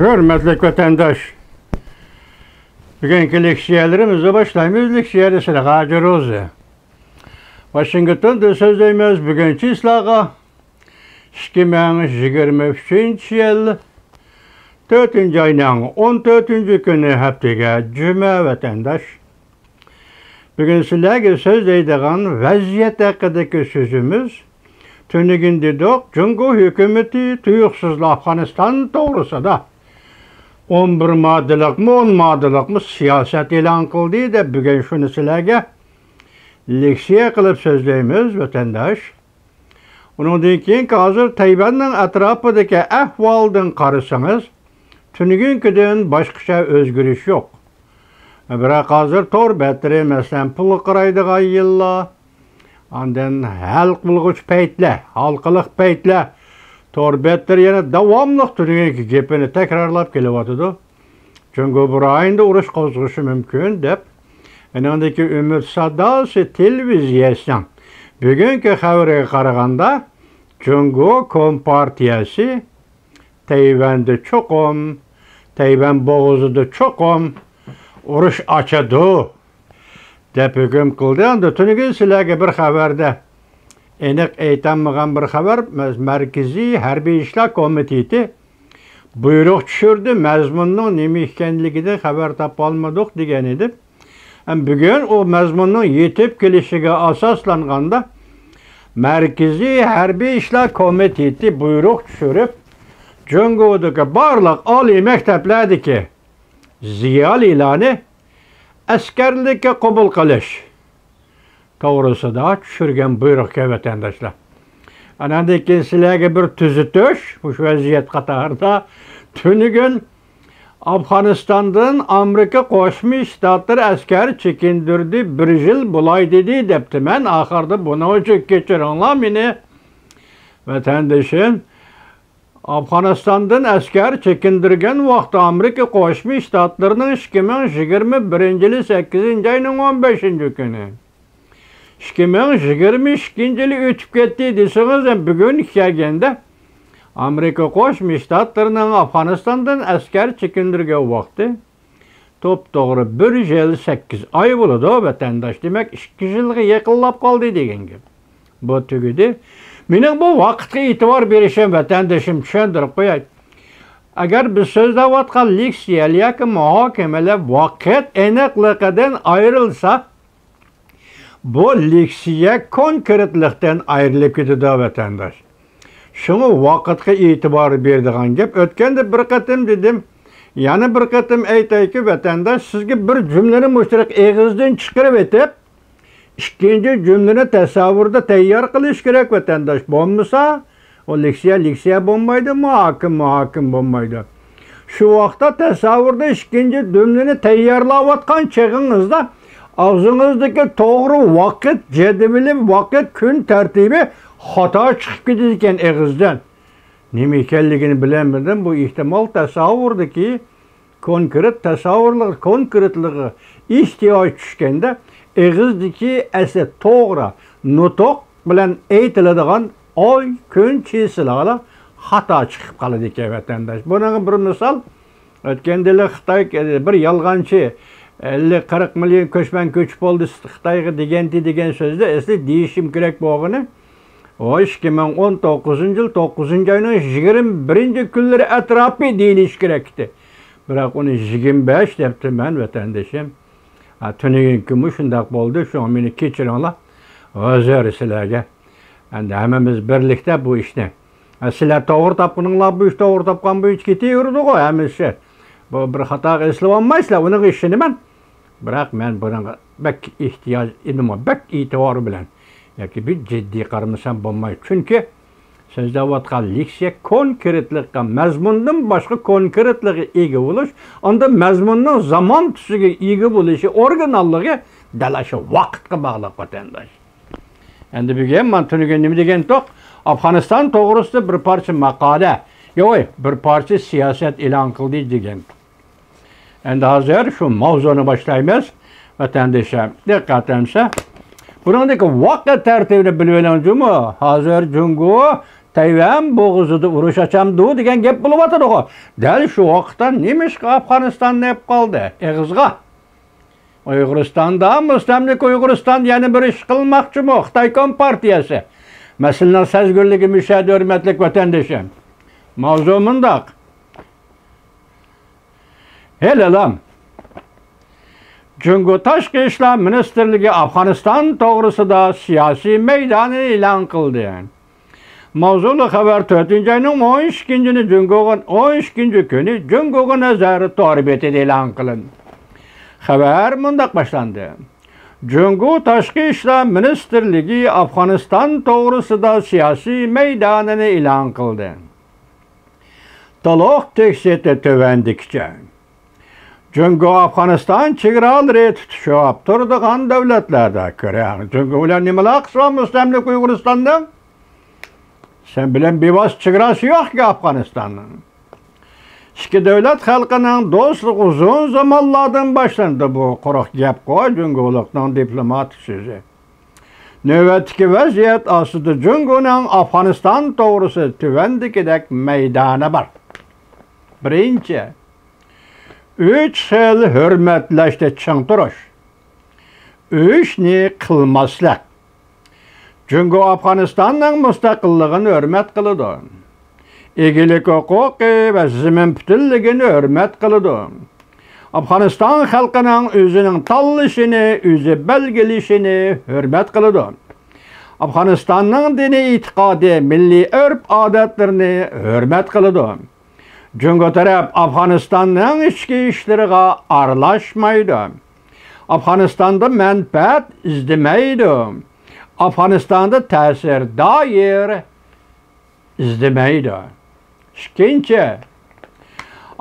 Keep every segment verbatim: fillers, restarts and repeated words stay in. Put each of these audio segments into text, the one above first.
ھۆرمەتلىك ۋەتەنداش، بۈگۈنكى لېكسىيەلىرىمىزنى باشلايمىز. لېكسىيەدە سىلەرگە ھاجى روزى. ۋاشىنگتوندا سۆزلەيمىز. بۈگۈن چىسلاغا ئىككى مىڭ يىگىرمە ئۈچىنچى يىل تۆتىنچى ئاينىڭ ئون تۆتىنچى كۈنى، ھەپتىگە جۈمە، ۋەتەنداش. بۈگۈن سىلەرگە سۆزلەيدىغان ۋەزىيەت ھەققىدىكى سۆزىمىز، تۈنۈگۈن دېدۇق، جۇڭگو ھۆكۈمىتى تۇيۇقسىزلا ئافغانىستان توغرىسىدا ئون بىر ماددىلىقمۇ، ئون ماددىلىقمۇ سىياسەت ئېلان قىلدى دەپ، بۈگۈن شۇنى سىلەرگە لېكسىيە قىلىپ سۆزلەيمىز، ۋەتەنداش. ئۇنىڭدىن كېيىنكى ھازىر تەيۋەننىڭ ئەتراپىدىكى ئەھۋالدىن قارىسىڭىز، تۈنۈگۈنكىدىن باشقىچە ئۆزگىرىش يوق. بىراق ھازىر تور بەتلىرى، مەسىلەن، پۇلغا قارايدىغان يىللار، ئاندىن ھەل قىلغۇچ پەيتلەر، ھالقىلىق پەيتلەر، تور بەتلىرى يەنە داۋاملىق تۈنۈگۈنكى گېپىنى تەكرارلاپ كېلىۋاتىدۇ. جۇڭگو بۇ رايوندا ئۇرۇش قوزغىشى مۇمكىن دەپ. ئېنىڭدىكى ئۈمىد ساداسى تېلېۋىزىيەسىنىڭ بۈگۈنكى خەۋىرىگە قارىغاندا، جۇڭگو كومپارتىيەسى تەيۋەندە چوقۇم، تەيۋەن بوغۇزىدا چوقۇم ئۇرۇش ئاچىدۇ دەپ ھۆكۈم قىلدى. ئەمدى تۈنۈگۈن سىلەرگە بىر خەۋەردە، ئېنىق ئېيتالمىغان بىر خەۋەر، مەركىزىي ھەربىي ئىشلار كومىتېتى بۇيرۇق چۈشۈردى، مەزمۇننىڭ نېمە ئىكەنلىكىدىن خەۋەر تاپالمىدۇق دېگەن ئىدى. ھەم بۈگۈن ئۇ مەزمۇننىڭ يېتىپ كېلىشىگە ئاساسلانغاندا، مەركىزىي ھەربىي ئىشلار كومىتېتى بۇيرۇق چۈشۈرۈپ، جۇڭگودىكى بارلىق ئالىي مەكتەپلەردىكى زىيالىيلارنى ئەسكەرلىككە قوبۇل قىلىش توغرىسىدا چۈشۈرگەن بۇيرۇقكەن، ۋەتەنداشلار. ئاناندىن كېيىن سىلەرگە بىر تۈزىتىش، مۇشۇ ۋەزىيەت قاتارىدا تۈنۈگۈن ئافغانىستاندىن ئامېرىكا قوشما شتاتلىرى ئەسكەر چېكىندۈردى، بىر يىل بولاي دېدى دەپتىمەن. ئاخىرىدا بۇنىڭ ئۈچۈن كەچۈرۈڭلار مېنى، ۋەتەندىشىم. ئافغانىستاندىن ئەسكەر چېكىندۈرگەن ۋاقتى ئامېرىكا قوشما شتاتلىرىنىڭ ئىككى مىڭ يىگىرمە بىرىنچى يىلى سەككىزىنچى ئاينىڭ ئون بەشىنچى كۈنى. ئىككى مىڭ يىگىرمە ئىككىنچى يىلى ئۆتۈپ كەتتى دېسىڭىز، بۈگۈن كەلگەندە ئامېرىكا قوشما شتاتلىرىنىڭ ئافغانىستاندىن ئەسكەر چېكىندۈرگەن ۋاقتى توپتوغرا بىر يىل سەككىز ئاي بولىدۇ، ۋەتەنداش. دېمەك، ئىككى يىلغا يېقىنلاپ قالدى دېگەن گەپ. بۇ تۈگىدى. مېنىڭ بۇ ۋاقىتقا ئېتىبار بېرىشىم، ۋەتەندىشىم، چۈشەندۈرۈپ قوياي. ئەگەر بىز سۆزلەۋاتقان لېكسىيەلەر ياكى مۇھاكىمىلەر ۋاقىت ئېنىقلىقىدىن ئايرىلسا، بۇ لېكسىيە كونكرېتلىقتىن ئايرىلىپ كېتىدۇ، ۋەتەنداش. شۇڭا ۋاقىتقا ئېتىبار بېرىدىغان گەپ. ئۆتكەندە بىر قېتىم دېدىم، يەنە بىر قېتىم ئېيتايكى، ۋەتەنداش، سىزگە بىر جۈملىنى مۇشۇنداق ئېغىزدىن چىقىرىۋېتىپ، ئىككىنچى جۈملىنى تەسەۋۋۇردا تەييار قىلىش كېرەك، ۋەتەنداش. بولمىسا، ئۇ لېكسىيە لېكسىيە بولمايدۇ، مۇھاكىمە مۇھاكىمە بولمايدۇ. شۇ ۋاقىتتا تەسەۋۋۇردا ئىككىنچى جۈملىنى تەييارلاۋاتقان چېغىڭىزدا، ئاغزىڭىزدىكى توغرا ۋاقىت جەدۋىلى، ۋاقىت كۈن تەرتىپى خاتا چىقىپ كېتىدىكەن ئېغىزدىن. نېمە ئىكەنلىكىنى بىلەلمىدىم. بۇ ئېھتىمال تەسەۋۋۇردىكى كونكرېت، تەسەۋۋۇرلۇق كونكرېتلىقىغا ئېھتىياج چۈشكەندە، ئېغىزدىكى ئەسلى توغرا نۇتۇق بىلەن ئېيتىلىدىغان ئاي، كۈن، چىسىلارلا خاتا چىقىپ قالىدىكەن، ۋەتەنداش. بۇنىڭغا بىر مىسال، ئۆتكەندىلا خىتاي، بىر يالغانچى، ئەللىك، قىرىق مىليون كۆچمەن كۆچۈپ بولدى خىتايغا دېگەنتى دېگەن سۆزدە، ئەسلى دېيىشىم كېرەك بولغىنى، ئۇ ئىككى مىڭ ئون توققۇزىنچى يىل توققۇزىنچى ئاينىڭ يىگىرمە بىرىنچى كۈنلىرى ئەتراپى دېيىلىشى كېرەك ئىدى. بىراق ئۇنى يىگىرمە بەش دەپتىمەن، ۋەتەندىشىم. ھە، تۈنۈگۈنكىمۇ شۇنداق بولدى، شۇڭا مېنى كېچىرىڭلار. ئۆزەر سىلەرگە. ئەمدى ھەممىمىز بىرلىكتە بۇ ئىشنى. ھە، سىلەر توغرا تاپقىنىڭلار بۇ ئىش، توغرا تاپقان بويىچە كېتىۋېرىدىغۇ ھەممىسى. بۇ بىر خاتاغا ئېسىلىۋالمايسىلەر، ئۇنىڭغا ئىشىنىمەن. بىراق مەن بۇنىڭغا بەك ئېھتىياج ئىدىمۇ، بەك ئېتىبار بىلەن ياكى بىر جىددىي قارىمىسام بولمايدۇ. چۈنكى سۆزلەۋاتقان لېكسىيە كونكرېتلىققا، مەزمۇندىن باشقا كونكرېتلىققا ئىگە بولۇش، ئاندىن مەزمۇننىڭ زامان تۈسىگە ئىگە بولۇشى، ئورىگىناللىقى دەل ئاشۇ ۋاقىتقا باغلىق، ۋەتەنداش. ئەمدى بۈگۈن مانا تۈنۈگۈن نېمە دېگەنتۇق؟ ئافغانىستان توغرىسىدا بىر پارچە ماقالە، يوق، بىر پارچە سىياسەت ئېلان قىلدى دېگەن. ئەمدى ھازىر شۇ ماۋزۇنى باشلايمىز، ۋەتەندىشىم. دىققەت ئەمسە، بۇنىڭدىكى ۋاقىت تەرتىپىنى بىلىۋېلىڭ جۇمۇ. ھازىر جۇڭگو تەيۋەن بوغۇزىدا ئۇرۇش ئاچامدۇ دېگەن گەپ بولۇۋاتىدىغۇ. دەل شۇ ۋاقىتتا نېمىشقا ئافغانىستاننى ئېلىپ قالدى ئېغىزغا؟ ئۇيغۇرىستاندا مۇستەملىكە ئۇيغۇرىستان يەنە بىر ئىش قىلماقچىمۇ خىتاي كومپارتىيەسى؟ مەسىلىنىڭ سەزگۈرلۈكى مۇشەدە، ھۆرمەتلىك ۋەتەندىشىم. ماۋزۇ مۇنداق. ھېلىلا جۇڭگو تاشقى ئىشلار مىنىستىرلىكى ئافغانىستان توغرىسىدا سىياسىي مەيدانىنى ئېلان قىلدى. ماۋزۇلۇق خەۋەر تۆتىنچى ئاينىڭ ئون ئىككىنچى كۈنى جۇڭگوغا، ئون ئىككىنچى كۈنى جۇڭگوغا نەزەر تور بېتىدە ئېلان قىلىندى. خەۋەر مۇنداق باشلاندى. جۇڭگو تاشقى ئىشلار مىنىستىرلىكى ئافغانىستان توغرىسىدا سىياسىي مەيدانىنى ئېلان قىلدى. تولۇق تېكىستى تۆۋەندىكىچە. جۇڭگو ئافغانىستان چېگرالىرى تۇتىشىپ تۇرىدىغان دۆلەتلەردە كۆرەڭ. جۇڭگو بىلەن نېمە ئالاقىسى بار مۇستەملىكە ئۇيغۇرىستاننىڭ؟ سەن بىلەن بىۋاسىتە چېگراسى يوقكى ئافغانىستاننىڭ. ئىككى دۆلەت خەلقىنىڭ دوستلۇقى ئۇزۇن زامانلاردىن باشلىنىدۇ. بۇ قۇرۇق گەپقۇ، جۇڭگولۇقنىڭ دىپلوماتىك سۆزى. نۆۋەتتىكى ۋەزىيەت ئاستىدا جۇڭگونىڭ ئافغانىستان توغرىسىدا تۆۋەندىكىدەك مەيدانى بار. بىرىنچى، ئۈچ خىل ھۆرمەتلەشتە چىڭ تۇرۇش. ئۈچنى قىلماسلىق. جۇڭگو ئافغانىستاننىڭ مۇستەقىللىقىنى ھۆرمەت قىلىدۇ. ئىگىلىك ھوقۇقى ۋە زېمىن پۈتۈنلۈكىنى ھۆرمەت قىلىدۇ. ئافغانىستان خەلقىنىڭ ئۆزىنىڭ تاللىشىنى ئۆزى بەلگىلىشىنى ھۆرمەت قىلىدۇ. ئافغانىستاننىڭ دىنىي ئېتىقادى، مىللىي ئۆرپ-ئادەتلىرىنى ھۆرمەت قىلىدۇ. جۇڭگو تەرەپ ئافغانىستاننىڭ ئىچكى ئىشلىرىغا ئارىلاشمايدۇ. ئافغانىستاندا مەنپەئەت ئىزدىمەيدۇ. ئافغانىستاندا تەسىر دائىرە ئىزدىمەيدۇ. ئىككىنچى،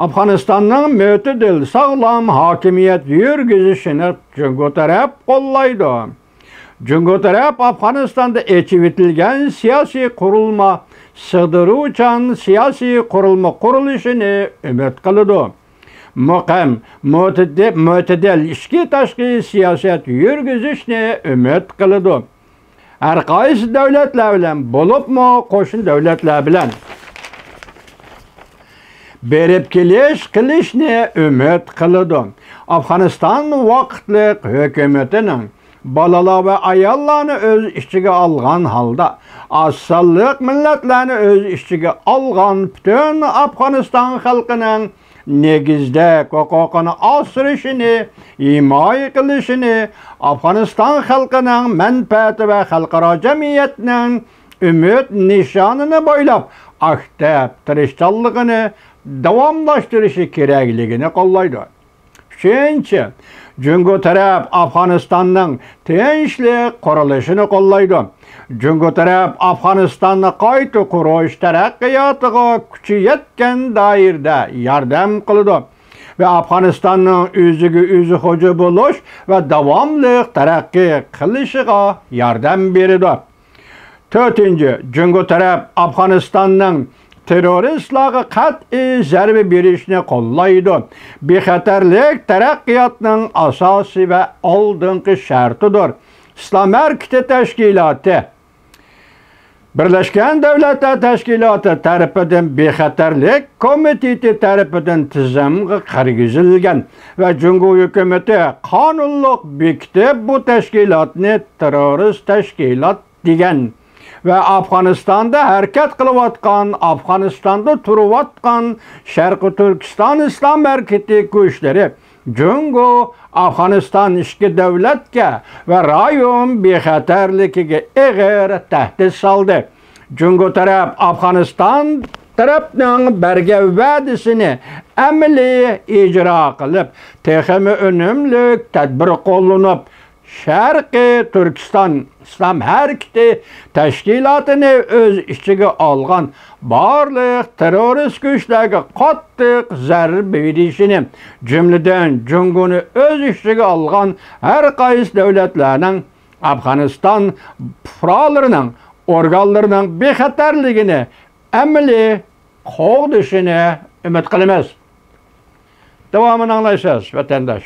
ئافغانىستاننىڭ مۆتىدىل، ساغلام ھاكىمىيەت يۈرگۈزۈشىنى جۇڭگو تەرەپ قوللايدۇ. جۇڭگو تەرەپ ئافغانىستاندا ئېچىۋېتىلگەن سىياسىي قۇرۇلما، سىغدۇرۇۋچان سىياسىي قۇرۇلما قۇرۇلۇشىنى ئۈمىد قىلىدۇ. مۇقىم، مۆتىدە-، مۆتىدىل ئىچكى تاشقى سىياسەت يۈرگۈزۈشنى ئۈمىد قىلىدۇ. ھەر قايسى دۆلەتلەر بىلەن، بولۇپمۇ قوشنا دۆلەتلەر بىلەن بېرىپ كېلىش قىلىشنى ئۈمىد قىلىدۇ. ئافغانىستان ۋاقىتلىق ھۆكۈمىتىنىڭ بالىلار ۋە ئاياللارنى ئۆز ئىچىگە ئالغان ھالدا، ئاز سانلىق مىللەتلەرنى ئۆز ئىچىگە ئالغان پۈتۈن ئافغانىستان خەلقىنىڭ نېگىزلىك ھوقۇقىنى ئاسرىشىنى، ھىمايە قىلىشىنى، ئافغانىستان خەلقىنىڭ مەنپەئەتى ۋە خەلقئارا جەمئىيەتنىڭ ئۈمىد نىشانىنى بويلاپ ئاكتىپ تىرىشچانلىقىنى داۋاملاشتۇرۇشى كېرەكلىكىنى قوللايدۇ. ئۈچىنچى، جۇڭگو تەرەپ ئافغانىستاننىڭ تىنچلىق قۇرۇلۇشىنى قوللايدۇ. جۇڭگو تەرەپ ئافغانىستاننى قايتا قۇرۇش تەرەققىياتىغا كۈچى يەتكەن دائىرىدە ياردەم قىلىدۇ ۋە ئافغانىستاننىڭ ئۆزىگە ئۆزى خوجا بولۇش ۋە داۋاملىق تەرەققىي قىلىشىغا ياردەم بېرىدۇ. تۆتىنچى، جۇڭگو تەرەپ ئافغانىستاننىڭ تېررورىستلارغا قەتئىي زەربە بېرىشنى قوللايدۇ. بىخەتەرلىك تەرەققىياتنىڭ ئاساسىي ۋە ئالدىنقى شەرتىدۇر. ئىسلام ھەرىكىتى تەشكىلاتى بىرلەشكەن دۆلەتلەر تەشكىلاتى تەرىپىدىن بىخەتەرلىك كومىتېتى تەرىپىدىن تىزىمغا كىرگۈزۈلگەن ۋە جۇڭگو ھۆكۈمىتى قانۇنلۇق بېكىتىپ، بۇ تەشكىلاتنى تېررورىست تەشكىلات دېگەن ۋە ئافغانىستاندا ھەرىكەت قىلىۋاتقان، ئافغانىستاندا تۇرۇۋاتقان شەرقىي تۈركىستان ئىسلام ھەرىكىتى كۈچلىرى جۇڭگو، ئافغانىستان ئىككى دۆلەتكە ۋە رايون بىخەتەرلىكىگە ئېغىر تەھدىت سالدى. جۇڭگو تەرەپ ئافغانىستان تەرەپنىڭ بەرگەن ۋەدىسىنى ئەمەلىي ئىجرا قىلىپ، تېخىمۇ ئۈنۈملۈك تەدبىر قوللىنىپ، شەرقىي تۈركىستان ئىسلام ھەرىكىتى تەشكىلاتىنى ئۆز ئىچىگە ئالغان بارلىق تېررورىست كۈچلەرگە قاتتىق زەربە بېرىشىنى، جۈملىدىن جۇڭگونى ئۆز ئىچىگە ئالغان ھەر قايسى دۆلەتلەرنىڭ ئافغانىستان پۇقرالىرىنىڭ، ئورگانلىرىنىڭ بىخەتەرلىكىنى ئەمەلىي قوغدىشىنى ئۈمىد قىلىمىز. داۋامىنى ئاڭلايسىز، ۋەتەنداش.